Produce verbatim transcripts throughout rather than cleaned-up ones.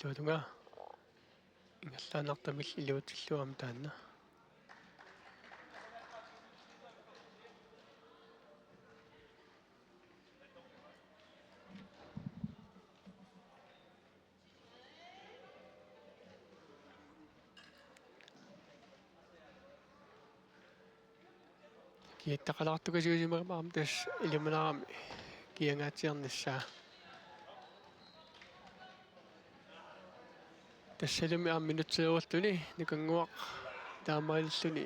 Illuatungaa ingerlaannartumik iluatsillugu aamma taanna. Kiattaqalaartukasiusimagami aamma tassa ilimanarami kiangaatsiarnissaa. Tassalumi aamma minutseerulluni Nukannguaq taamaalilluni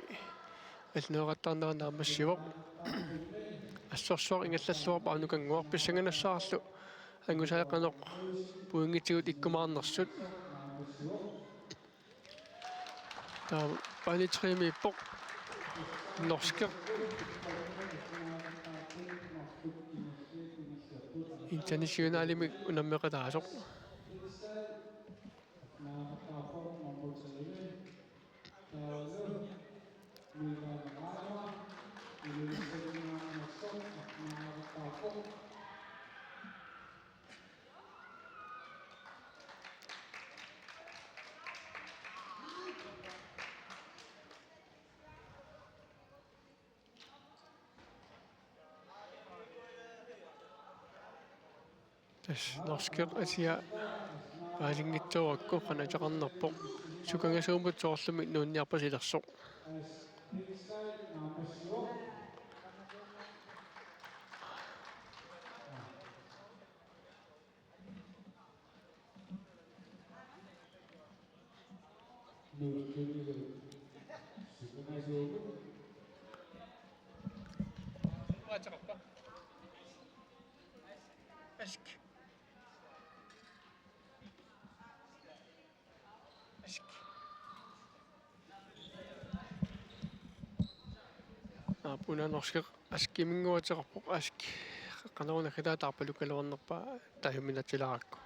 allineqattaarnera naammassivoq. Assorsuaq ingerlalluarpoq Nukannguaq pissanganassaarlu angusai qanoq pointitsigut ikkumaarnersut. Taava baani tre-miippoq. Norskeq. Internationalimik unammeqataasoq. Tassa norskeq asia paasinngitsoorakku qanoq ateqarnerpoq. Sukangasuumut soorlumi nuunniarpasilersoq. Ask. Ask. Aap, una norskeq Askiminnguateqarpoq, Ask. Qanoruna kitaataarpalukkaluarnerpaa tajuminatsilarakku.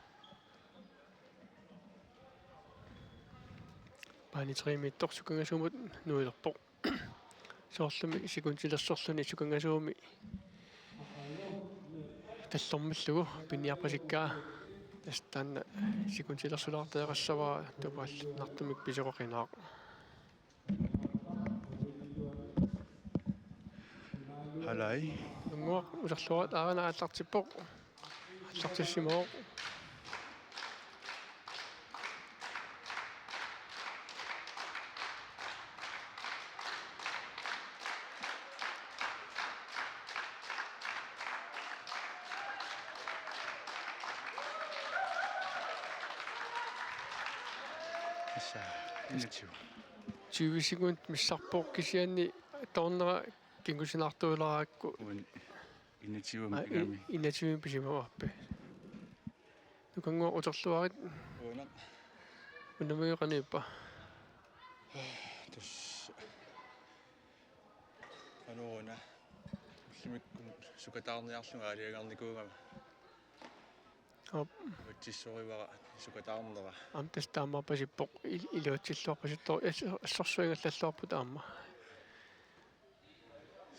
Baani tre-miittoq sukangasuumut nuilerpoq. Soorlumi sekundilersorluni sukangasuumi tallormillugu piniarpasikkaa. Tassa taanna sekundilersulaartariaqassavara tupaalluinnartumik pisoqaqinaaq. Halai. Nukannguaq uterluarit aana aallartippoq. Aallartissimavoq. Tassa, enogtyve. Tyve sekund missarpoq kisianni dommeri kingusinaartuulaaraakku. Uani enogtyve. Ai, pigami. Enogtyve pisimavoq aappi. Nukannguaq uterluarit. Uanaq. Unammigut qanoq ippa? Tassa. Qanoruna. Ullumikkut sukataarniarlunga aalajangereernikuugama. Aap. Uatsissorivara sukataarnera. Aamma tassa taamaapasippoq il-, iluatsilluarpasittoq as-, assorsuaq ingerlalluarput aamma.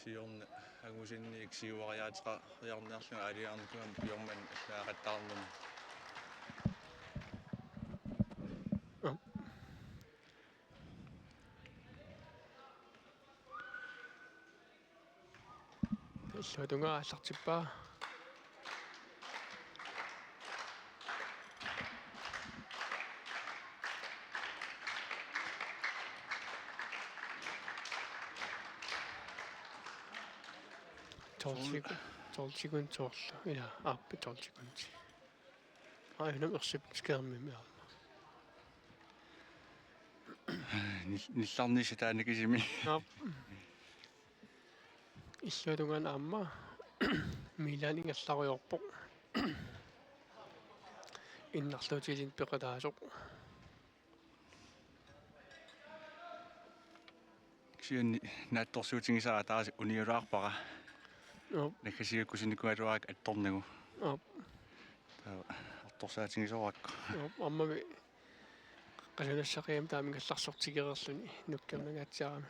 Siorna angusinniit siuariaatariarniarlunga aalajangereernikuugama piormanna allaaqattaarnermi. Aap. Illuatungaa aallartippaa. Tolv sek-, tolv sekund soorlu. Ila, aappi tolv sekund. Ai, unammi ersip skærmimi aamma. Nil-, nillarnissaq taanna kisimi. Aap. Illuatungaanut aamma Milan ingerlarujoorpoq. Innarluutilinnut peqataasoq. Kisianni naatsorsuutigisara ataaseq uniulaarpara. Joo. Naggasiuk kusinikuugaluarakku attornagu. Joo. Taava artorsaatigisoorakku. Joo, aammami qasunassaqigami taama ingerlarsortigereerluni nukkernangaatsiarami.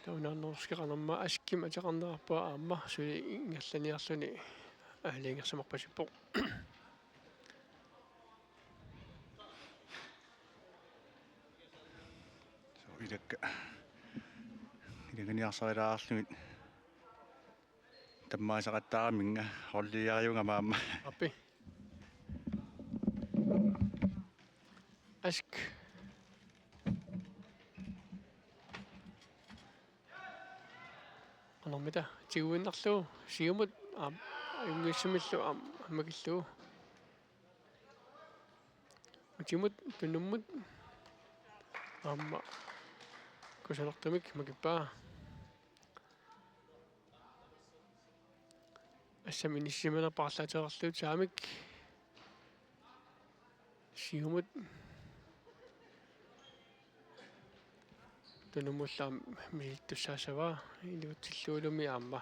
Taava una norskeq qanormaa Askimik ateqarnerarpaa aamma suli ingerlaniarluni aalajangersimarpasippoq. Kanguniarsarilaarlugit tammaasaqattaaraminnga holliariunga maamma. Appi. Ask. Qanormita tiguinnarlugu siumut aam ajunngitsumillu aam makillugu. Utimut tunummut aamma kusanartumik makippaa. Assami inissisimanerput paarlaateqarlugu taamik. Siumut tunummullu aamma misittussaassavaa iluatsillugu ilumi aamma.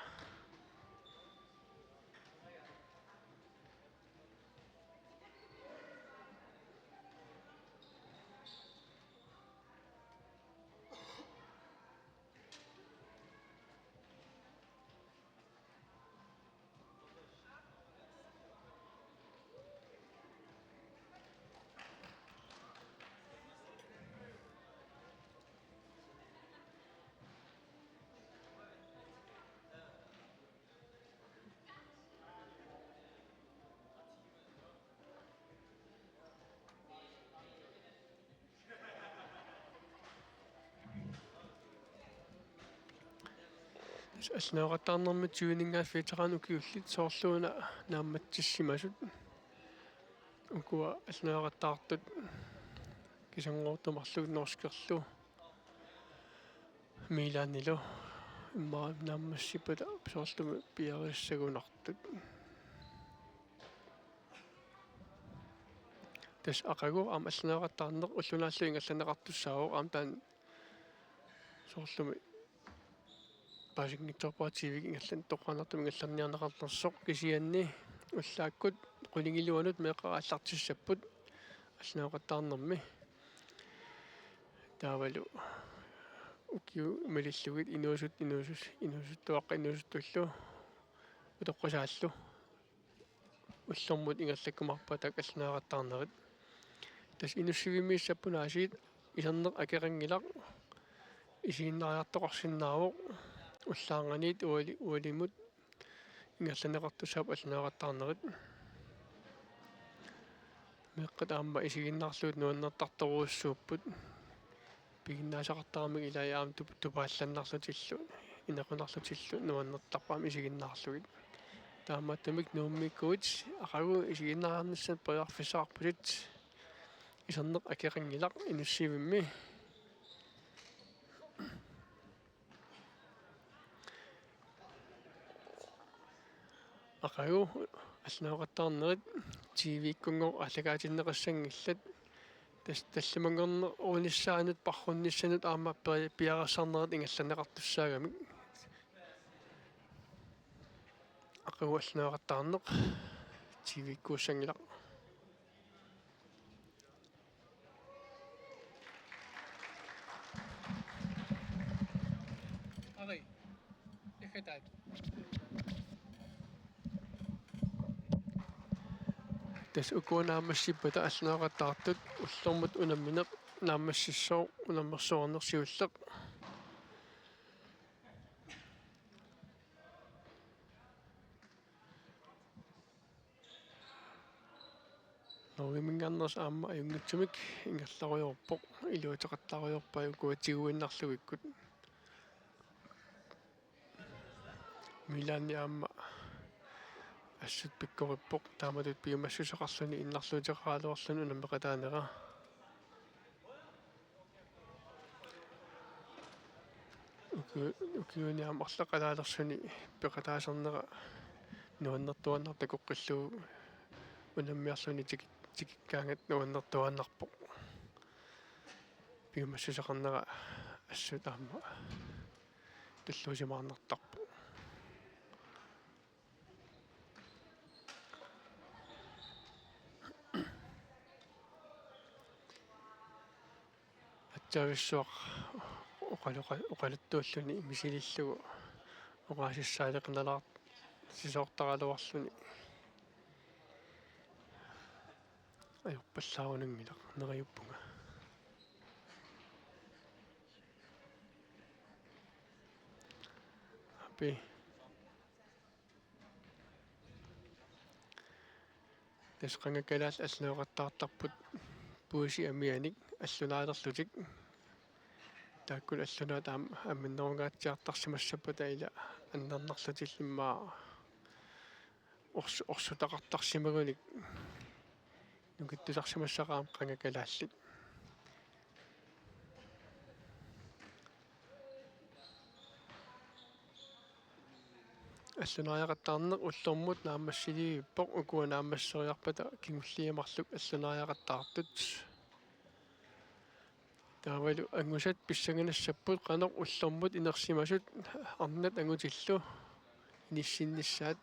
Tassa allanoqattaarnermi tyveninngaaffiit ukiullit soorluuna naammatsissimasut. Ukua allanoqattaartut kisanngoortumarlugit norskerlu Milanilu immaqa naammassippata soorlumi piareersagunartut. Tassa aqagu aamma allanoqattaarneq ulloq naallugu ingerlanneqartussaavoq aamma taanna soorlumi paasinngitsoorpara T V-kut ingerlan-, toqqaannartumik ingerlanniarneqarnersoq kisianni ullaakkut qulingiluanut meeqqat aallartissapput allanoqattaarnermi. Taavalu ukiut malillugit inuusut, inuusut, inuusuttuaqqat inuusuttullu utoqqasaallu ullormut ingerlakkumaarpata allanoqattaarnerit. Tassa inussivimmiissapput aasiit iserneq akeqanngilaq isiginnaariartoqarsinnaavoq ullaarnganiit uali-, ualimut ingerlanneqartussaapput allanoqattaarnerit. Meeqqat aamma isiginnaarlugit nuannertartorujussuupput. Piginnaasaqartaramik ilai aamma tup-, tupaallannarlutillu, inequnarlutillu nuannertarput aamma isiginnaarlugit. Taamaattumik Nuummiikkuit aqagu isiginnaarnissaat periarfissaqarputit iserneq akeqanngilaq inussivimmi. Aqagu allanoqattaarnerit T V-kkunngooq aallakaatinneqassanngillat. Tassa tallimanngornerunissaanut paarrunnissanut aamma pia-, piareersarnerit ingerlanneqartussaagamik. Aqagu allanoqattaarneq T V-kkuussanngilaq. Ari, ikkataat. Tassa ukua naammassippata allanoqattaartut ullormut unammineq naammassissooq unammersuarneq siulleq. Norgeminngaanneersoq aamma ajunngitsumik ingerlarujoorpoq, iluateqattaarujoorpai ukua tiguinnarlugikkut. Milani aamma assut pikkorippoq, taamatut piumassuseqarluni innarluuteqaraluarluni unammeqataanera. Uki-, ukiuni aamma arlaqalaalerluni peqataasarnera nuannertuaannartoq takoqqillugu unammiarluni tiki-, tikikkaangat nuannertuaannarpoq. Piumassuseqarnera assut aamma tulluusimaarnartarpoq. Aatsavissuaq oqaloqa-, oqaluttuulluni misilillugu oqaasissaaleqinalaarsisoortaraluarluni ajorpallaarunanngilaq, neriuppunga. B. Tassa qanga kalaallit allanoqattaartarput puisi amianik allunaalerlutik. Taakkulu allunaat aamma amminnerungaatsiartarsimassappata ila annernarlutillu immaqa ors-, orsutaqartarsimagunik nukittusarsimassaqaaq qanga kalaallit. Allunaariaqattaarneq ullormut naammassilivippoq, ukua naammasseriarpata kingulliit marluk allunaariaqattaartut. Taavalu angusat pissanganassapput qanoq ullormut inersimasut arnat angutillu inissinnissaat.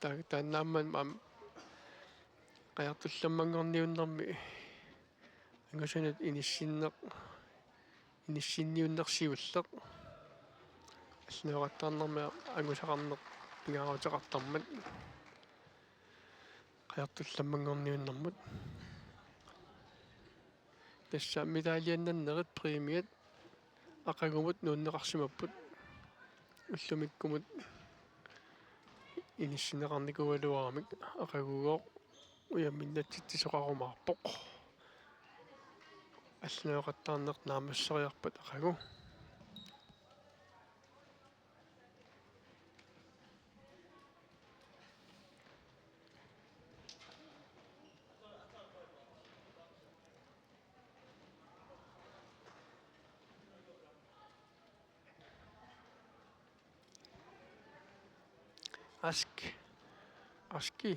Tassa taanna aamma maani Qajartullammanngorniunnermi angusanut inissinneq, inissinniunneq siulleq. Allanoqattaarnermi angusaqarneq pingaaruteqartarmat Qajartullammanngorniunnermut. Tassa medaljannannerit, præmiat, aqagumut nuunneqarsimapput. Ullumikkumut inissinneqarnikuugaluaramik aqagugooq ujamminnatsitsisoqarumaarpoq. Allanoqattaarneq naammasseriarpat aqagu. Ask. Aski.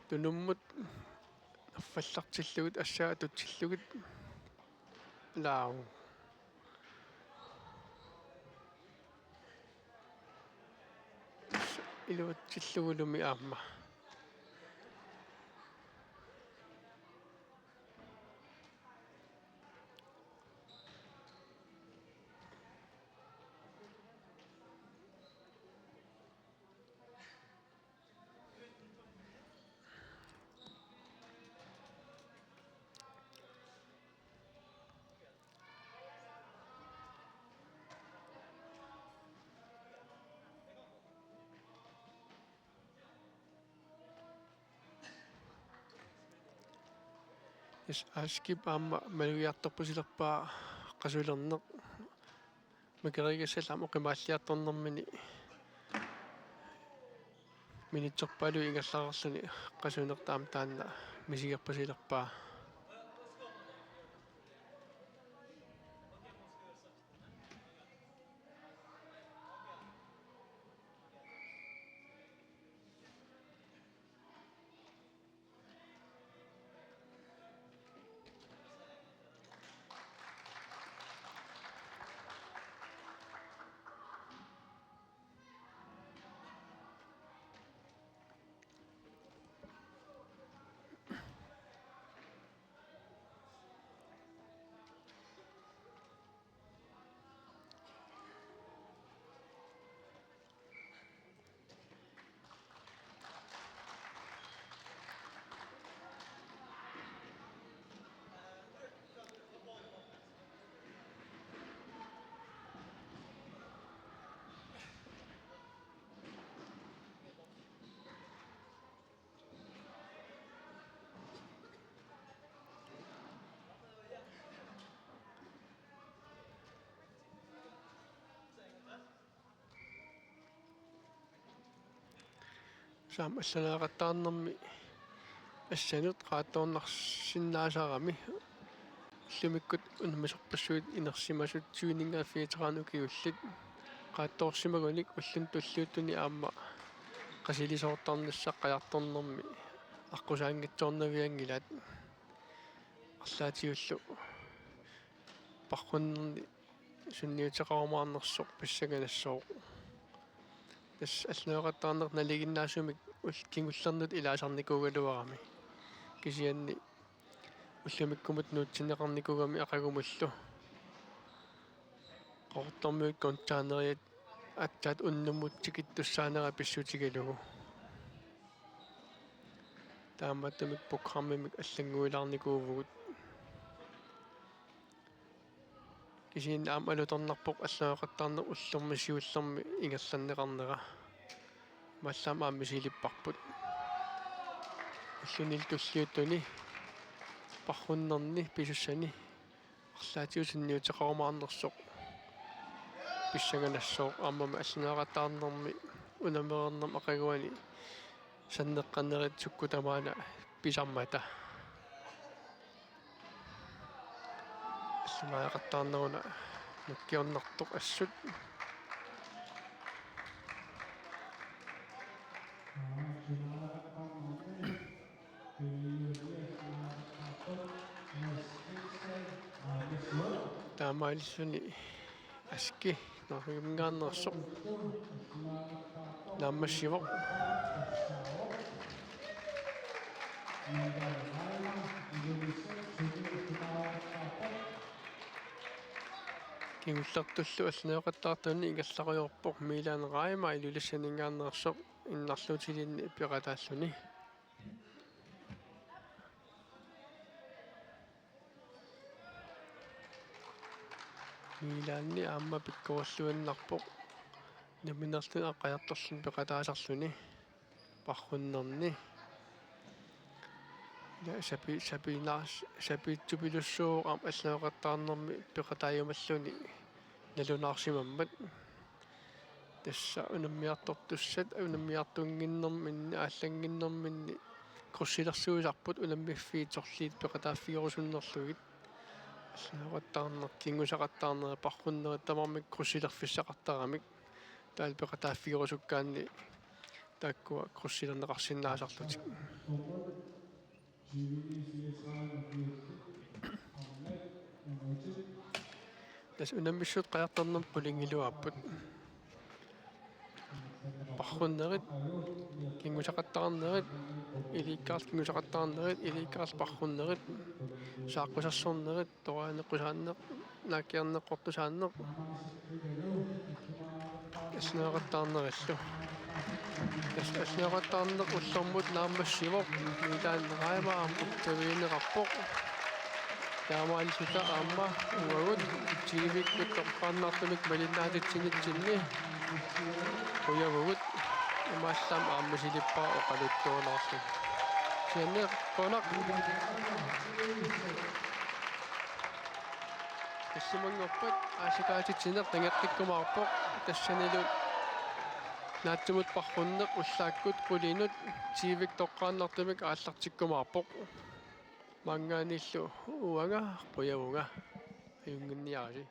Tunummut nerfallartillugit, assaa atutsillugit. Lau. Iluatsillugulumi aamma. Tassa Askip aamma malugiartorpasilerpaa qasulerneq. Makerigassallu aamma oqimaalliartornermini minitsorpaaluit ingerlareerluni qasunertaa aamma taanna misigerpasilerpaa. Tassa aamma allanaaqattaarnermi assanut qaattoornarsinnaasarami ullumikkut unammisorpassuit inersimasut tyve niogfirs ukiullit qaattoorsimagunik ulluni tulliuttuni aamma qasilisoortarnissaq qajartornermi aqqusaanngitsoornavianngilaat, arlaatigullu paqqunnerni sunniuteqarumaarnersoq pissanganassaaq. Tassa allanoqattaarneq nalinginnaasumik ul-, kingullernut ilaasarnikuugaluarami. Kisianni ullumikkumut nuutsinneqarnikuugami aqagumullu. Qaqortormiut containerit aatsaat unnummut tikittussaanera pissutigalugu. Taamaattumik programmimik allannguilaarnikuuvugut. Isiin aamma alutornarpoq allaaneqattaarneq ullormi siullermi ingerlanneqarnera. Imaallaat aamma misilipparput. Ulluni tulliuttuni parrunnerni pisussani arlaatigut sunniuteqarumaarnersoq pissanganassooq, aammami allaaneqattaarnermi unammereernermi aqaguani sanneqqanerit sukkut tamaana pisarmata. Allaaneqattaarneruna nukkiornartoq assut. Taamaalilluni Aski Norgeminngaanneersoq naammassivoq. Kingullertullu allaaneqattaartunik ingerlarujoorpoq Milan Reimer Ilulissaninngaanneersoq innarluutilinni peqataalluni. Milanni aamma pikkorilluinnarpoq nammineerluni aqqajartorluni peqataasarluni parrunnerni. Ja sapi-, sapina-, sapiitsupilussuuvoq aamma allaaneqattaarnermi peqataajumalluni nalunaarsimammat. Tassa unammiartortussat unammiartunnginnerminni aallannginnerminni krydsilersuisarput unammiffiit sorliit peqataaffigerusunnerlugit. Allaaneqattaarneq, kingusaqattaarnerit, parrunnerit tamarmik krydsilerfissaqartaramik. Taava peqataaffigurusukkaanni taakkua krydsilerneqarsinnaasarlutik. Tassa unammissut qajartornermut qulingiluaapput. Parrunnerit, kingusaqattaarnerit, ilikkagaq kingusaqattaarnerit, ilikkagaq parrunnerit, saaqqusersornerit, toraneqqusaanneq, naakkiarneqqortusaanneq. Allaaneqattaarnerillu. Tassa allaaneqattaarneq ullormut naammassivoq, Milan Reimer aamma uttavigineqarpoq. Taamaalilluta aamma uagut tyvikkut toqqaannartumik malinnaatitsinitsinni qujavugut, imaallaat aamma misilippara oqaluttuarlugu. Kisianni qujanaq. Tassimanngorpat aallakaatitsineq nangeqqikkumaarpoq, tassanilu naatsumut parrunneq ullaakkut qulinut tyvik toqqaannartumik aallartikkumaarpoq. Maanngaanniillu uanga qujavunga, ajunnginniarisi.